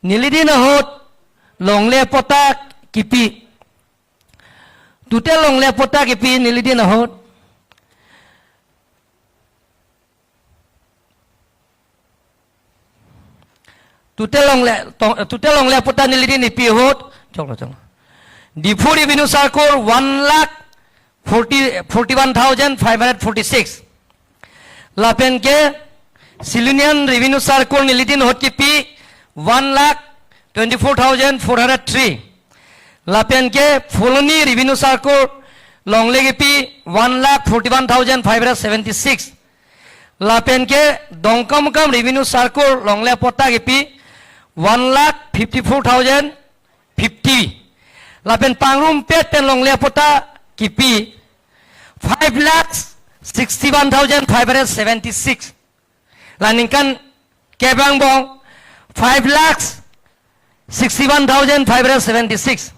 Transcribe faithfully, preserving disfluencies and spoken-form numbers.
Nilidin ahut longle patta kipi. Total longle patta kipi nilidin ahut. Total longle, tong-, total longle patta nilidin kipi ahut. Choklo, choklo. Diphu Revenue Circle one lakh forty, forty-one thousand five hundred forty-six. Lapen ke Silonijan Revenue Circle nilidin ahut kipi one lakh twenty-four thousand four hundred three. Lapen ke Phuloni Revenue Circle longle kipi one lakh forty-one thousand five hundred seventy-six. Lapen ke Dongkamukam Revenue Circle longle patta kipi one lakh fifty-four thousand fifty. Lapen pangrumpet pen longle patta kipi five lakh sixty-one thousand five hundred seventy-six. La ningkan kep angbong five lakh sixty-one thousand five hundred seventy-six.